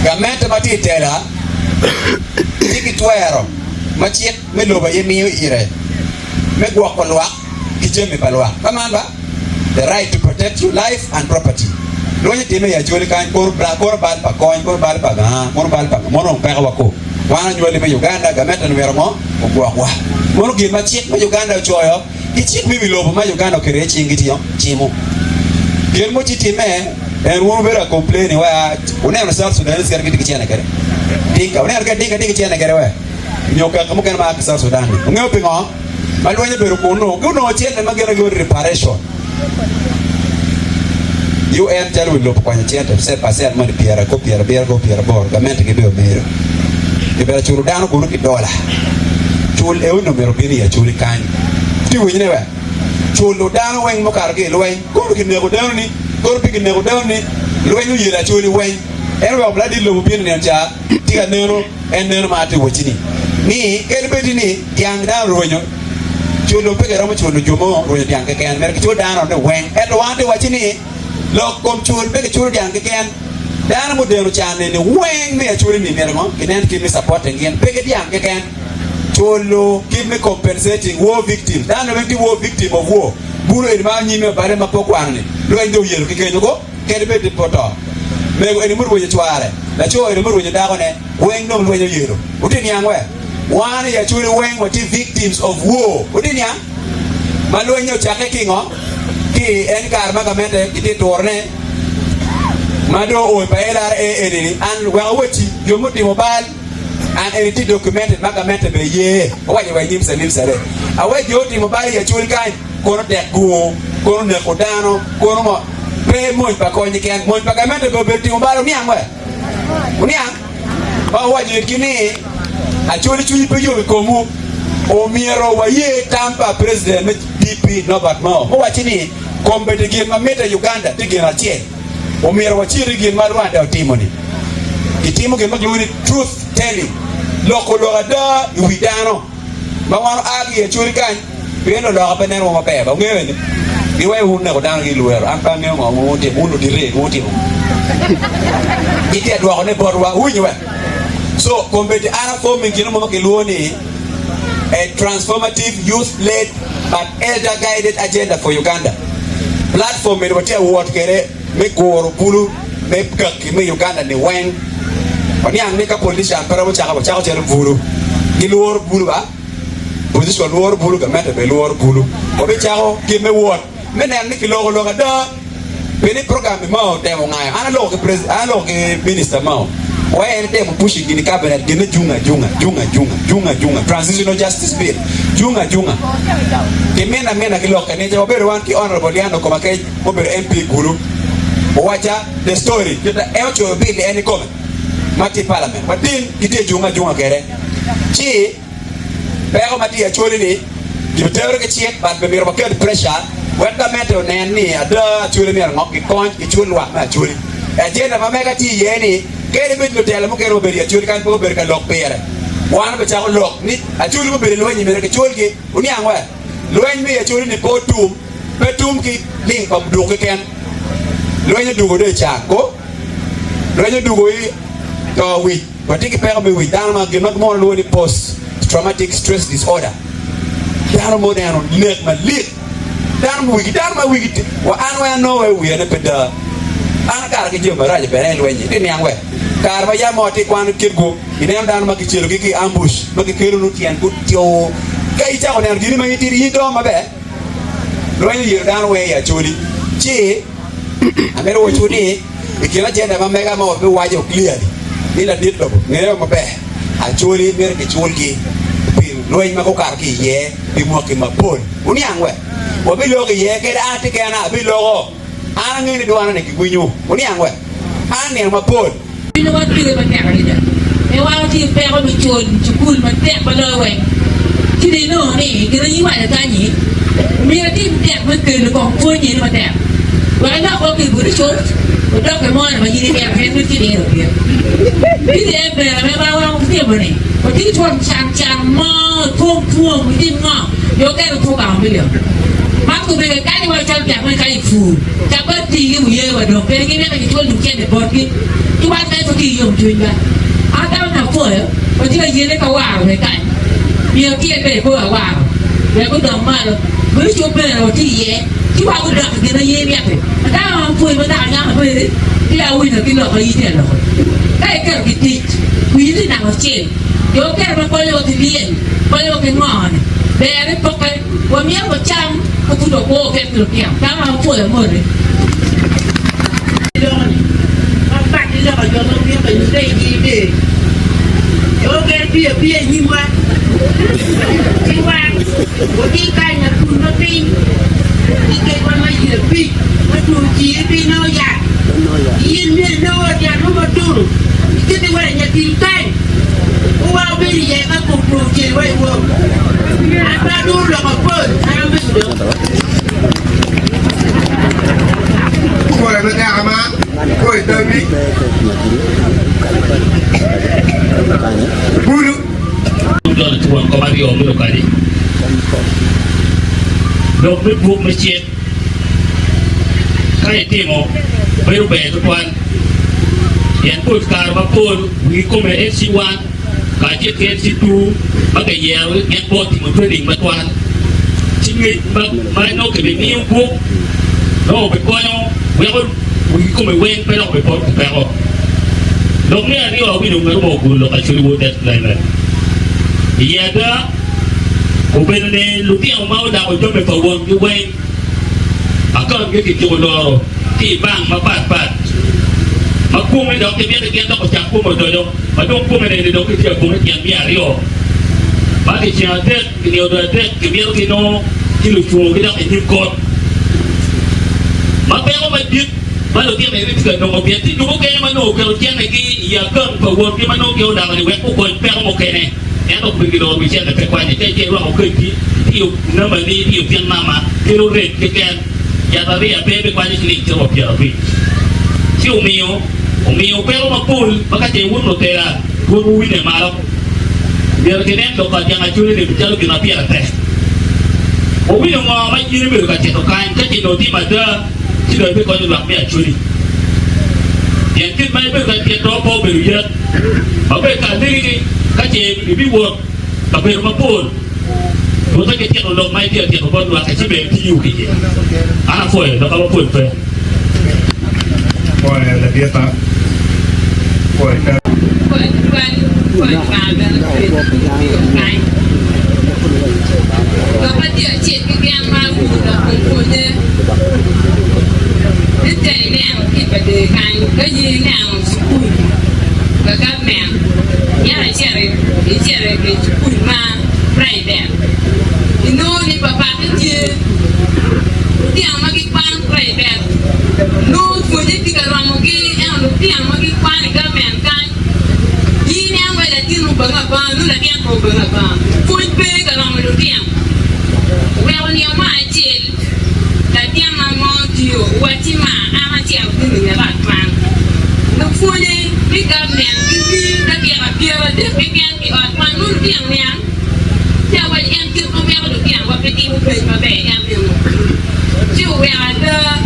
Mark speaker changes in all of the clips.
Speaker 1: Gamente ma tye i tela tye ki twero ma cik me lobo aye miyo ire me gwoko lwak ki jami pa lwak. Ka man ba, the right to protect your life and property. Lweny otimme i Acholi kany, kono kono bal pa Kony, kono bal pa nga, kono bal pa nga, mono dong peko wa ko. Wan anywali me Uganda, gamente ni myero ngo? Ogwokwa. Mono gin ma cik me Uganda ocoyo ki cik me wi lobo ma Uganda oketo iye cinggi tye cimo. Gin mo ci timme, en wun wubedo ka complain wa, wuneno South Sudanese kit ma gitye ki cene kwede. Dinka, wuneno kit ma Dinka tye ki cene kwede we? Nyo kaka mukene ma a ki South Sudan ni. Wungeyo pingo? Ma lweny obedo kunnu, gunongo cente ma gin gilwongo ni reparation. UN calo wi lobo kwanyo cente percent moni pyeragwo, pyerabiro, pyeraboro, gamente gibedo omedo. Gibedo culo dano kunu ki dola. Cul eoni omyero obin i Acholi kany. Itye winyone we? Culo dano weng mukato ki i lweny. Kono kineko dano ni, kono pe kineko dano ni, lweny oyelo Acholi weng. En oweko ladit lobo obino nino ca, tye ka neno, en neno ma atye wacci ni, ni kadi bedi ni dyang dano orwenyo, culo pe kiromo culo jo mo orwenyo dyang keken, myero kicul dano ni weng. Ento wan atye wacci ni, lok kom cul pe kiculo dyang keken, dano mudeno can eni weng me aculi ni myero ngo kinen kit me supporting gin, pe ki dyang keken. Culo kit me compensating war victims, dano weng tye war victim of war, bulu eni ma anyim me obale ma pe okwano ni lweny dong oyelo ki kenyo ko. Kadi bed ni pe oto, mego eni murwenyo cware, laco eni murwenyo dakone, weng dong lweny oyelo. Wutye niang we? Wan i Acholi weng watye victims of war. Wutye niang? Ma lweny-nyi ocakke ki ngo? Ki i en kare ma gamente gitye turone ma dong oo pa LRA eni-ni. An wek awacci, jo mutimo bal, an eni tye documented ma gamente bene ye. Awaco wa i nyim Salim Saleh. Awec jo otimo bal i Acholi kany. Kono tek gungu, kono neko dano, kono ngo. Pe mony pa kony keken, mony pa gamente bene obedo timo bal. Wuniang we? Wuniang? Ma owaco itgi ni, Acholi cwinyi pe yom i komwu, omyero waye tam pa President me DP Norbert Mao ma owacci ni kombeddi gin ma mitte i Uganda tye gin acel, omyero wacit i gin ma Rwanda otimo-ni. Gitimo gin ma kilwongo ni truth telling, loko lok ada i wi dano. Ma wan oa ki i Acholi kany, pien luloka pe nenowa maber ba. Wungeyo eni? Giweyo wun neko dano ki lwero. An pe angeyo ngo ma wutimo, wun ludito eni wutimo. Gitye adwokone botwa. Wuwinyo we? So, kombeddi an a-forming gin mo ma kilwongo ni a transformative youth-led but elder-guided agenda for Uganda. Platform eni watye awot kwede. me guro bulu me kaki me Uganda ni weng. Waniang ni ka politician pe romo cako wacako calo bulu. Gilworo bulu ba? Opposition lworo bulu, gamente bene lworo bulu. Wabicako kit me wot me neno ni kiloko lok ada pi ni program ni Mao otemo ngayo. An aloko ki president, an aloko ki minister Mao wa en temo pushing gin i cabinet gin me junga junga, junga junga, junga junga, transitional justice bill, junga junga. Kimina amina ki lok eni ca wabedo wan ki honorable Lyano Komakech. Mubedo MP Gulu owacca the story kit ma en ocoyo bill en ikome ma tye i parliament wa tin gitye junga ajunga kede ci peko ma tye i Acholi ni gibitero ki cik but be myero waket pressure wek gamente onen ni ada Acholi myero ngo gikony gicul lwak me Acholi. Agenda ma mega tye iye ni kadi bed lutelo mukene obedo i Acholi kany pe gubedo ka lok pire wan obicako lok ni Acholi gubedo i lweny myero gicul gi wuniang we lweny me i Acholi ni pe otum Pe tum ki ling pa muduk keken. Lweny odugo do i car ko. Lweny odugo i to wic. Watye ki peko me wic. Dano ma gin ma gimono lwongo ni post traumatic stress disorder. Dano mo neno nek malit. Dano ma wigi, dano ma wigi tye, wa an weng anongo wai wiya ne pe da. An akato ki jami maraco bene i lweny-nyi. Itye niang we? Kare ma yam ma watye kwano kit gu, ineno dano ma kicelogi ki i ambush, ma kikelo nongo tyen gutyo. Ka icako neno gini ma in itidi, in idongo maber. Lweny oyero dano weng i Acholi. Ci amito wacwu ni i kin agenda ma mega ma wabiwaco clearly ni ladit lobo ngeyo maber Acholi myero kiculgi pi lweny ma gukato ki iye pi mwaki mapol. Wuniang we? Wabiloko iye kadi an atye kena abiloko. An angeyo ni dwana ni kiwinyo. Wuniang we? An nino mapol.
Speaker 2: Cwinywa tye matek adada. Pe wan watye ki peko me cul cukul matek ma loyo weng. Ci dong inongo ni gin ma in iwaco kany-nyi myero itim tek me kelo kong pwony eni matek wek ilok woko ki i buto cut odok i moni ma in imito pien nongo tye diro dit. PDM bene me ma wan watimo-ni watye ki twon can can mo, twong twong, itim ngo? Jo okene two gamo milion. Man gubedo kany wa calo tek me kany i pur, ka bot tigi wuye wa dong pien gimito gicul dong cente botgi ki wan kany pud tye ki yomcwiny ba. An atamo ni apwoyo watye ka yene ka waro bene kany myero tyen bene kor awaro wek gudong malo bedo cub bene watye iye ci wa gudok i gin aye miti. Atamo an pwoyo ma naka nyaka bene ki awinyo ki lok ma in itye ka loko ka iketo ki tic winyi tye naka acel jo okero ma konyowa ki lyel konyowa ki ngo ni ber ni poke Wamyero wacam ka pud wakwo ket ki lutino. Tam ma wapwoyo moti.
Speaker 3: Lok-ni mapat ki lok pa jo ma mito ka nyutte i igi ni jo mukene tye apiya i nyimwa ci wan watye kany ma tul ma piny ki kedwa ma yie abic ma two ciri piny nongo yat in myero inong ot yat mo matunu iketi wa i nyatim kany Wuwa wubedo iye ka kom two ocelwa i wom. An pe aduro lok mapol, an amego dong.
Speaker 4: Kore me kaka ma kwo i tammi bulu.
Speaker 5: Jon ci won kom aryo obedo kadi lok me buk me cik ka itimo bedo ber tutwal pien pol kare mapol wigi kome LC1 kacel ki LC2 ma kiyero gin pe otimo training matwal ci ngec ma nongo kibimiyo buk nongo obikonyo weko wigi kome weng pe dok obipoto ki peko. Lok me aryo awinyo ngat mo oguro lok Acholi Wod Disclaimer i ada obedo ni lutino ma odako jami pa wongi weng akaunt gi kityeko loro ki i bank mapat pat ma kome dok kimito gin dok ocak kome odoco ma dong kome ni eni dong kitye ka kome tyen miya aryo ma kiceng adek kinio dwe adek kimito ki nongo ki lucungo gi dok inyim kot ma peko madit ma lutino eni tye ka nongo pien tye jo mukene ma nongo oketo cente gi i akaunt pa wongi ma nongo gin odako ni wek gukony peko mukene. Ento pe giloro wi cente pe kwanye ka itye irwako kedi, itiyo nambani, itiyo pin mama, kelo rate keken. Yat ariya pe bikwanyo ciling ciro wa 50. Ci omiyo, omiyo peko mapol ma ka ce wun lutela twon wuwinye malo. Myero kinen lok pa dyang acoli ni calo gin ma pire tek. Wawinyo ngo ma in ibedo ka cito kany ka ce nongo timo ada ci dong ibikonyo lwak me Acholi. Pien kit ma ibedo ka tito pe obedo yet. Ma bed ka alegi ni ka ce ibiwot kabedo mapol, tute ki tito lok ma itye ka tito bot lwak-ki ci bene itiyo ki iye. An apwoyo dok apwod pe.
Speaker 4: Pwoyo ladita, pwoyo ka.
Speaker 2: Pwoyo tutwal, pwoyo Lubanga bene obedo ki kany. Dok atye acel keken ma awinyo lok kom pwonye ni te ineno kit pa dee kany ka in ineno cukul pa gavment myero icito i cukul ma private inongo ni papatte tye lutino ma gikwano private nongo pwonye tye ka romogi ento lutino ma gikwano i gavment kany in iniang wai latin obange abanga nongo latin pe obange abanga pwony pe ka romo lutino oweko nino mo acel Latinna mo tye owacci ma an acito bino i nget ot kwan. Lupwonye me gavment gimiyo dakika 30 keken i ot kwan nongo lutino niang ci awaco en kit ma weko lutinowa pe timo peny maber en meno. Ci oweko ada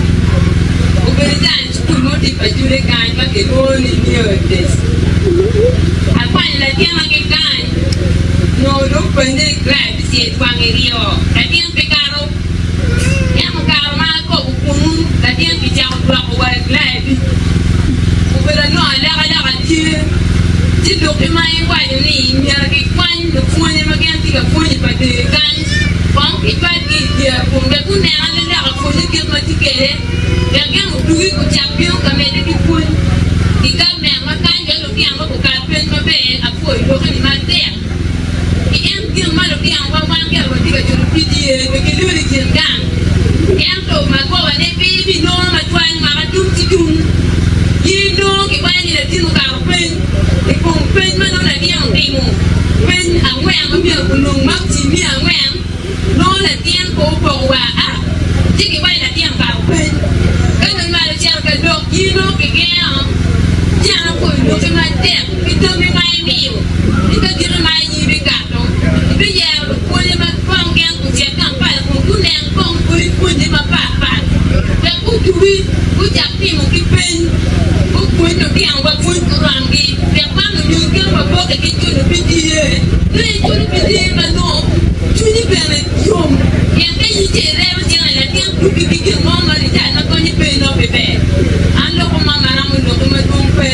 Speaker 2: obedo gang i cukul mo tye pacone kany ma kilwongo ni New Days. Akwanyo latinna ki kany nongo dong penye i class bicel wange ryo latin pe kato. Ento kare ma akobo kunnu, latin kicako dwoko wa i Glady. Obedo anongo alokaloka tye, ci lukki ma iwaco ni myero kikwany lupwonye ma gin tye ka pwonyo i pa dee kany kong kicwalgi i dyere kun wek gunen alaloka pwonye kit ma tye kwede wek gin odugi gucak bino ka medde ki pwony i gavment ma kany wek lutino ma gukat peny maber. Apwoyo lokeni matek. I en gin ma lutinowa wan gire watye ka culo PTA nyo gilwelo i kin gang. Ento magobane pe ibinongo matwal mwaka tung ki tung. In nongo kikwanyo ni latin okato peny i kom peny ma nongo latin otimo, peny angwen ma myero onong makci 400. Nongo latin pe opoko wa a ci kiwaco latin okato peny. Ka lunywal ocito ka lok, in nongo kigengo ci an apwoyo loki matek pi tammi ma imiyo ni ka giki ma in ibikato, ibiyero lupwonye ma kong gin gucit Kampala kun gunen kong odi. culo PTA, nongo iculo PTA ma nongo cwinyi bene yom pien ka in ce irero cene latin tuki ki gin mo ma rical ma konyi pe nongo pe ber. An loko ma maramo loki madwong pe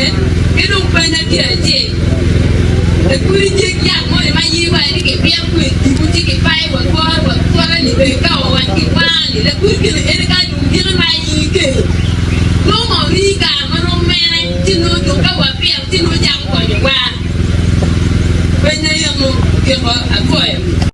Speaker 2: ki dong penya tye acel. Lakudi jek yat moni ma in iwaco ni kipito kwe tipo ci kipayo wa kore wa kore ni bene ka wa wac ki kwanga ni lakudi gin eni ka dong giki ma in ikelo nongo ma orii kare ma rom mene ci nongo.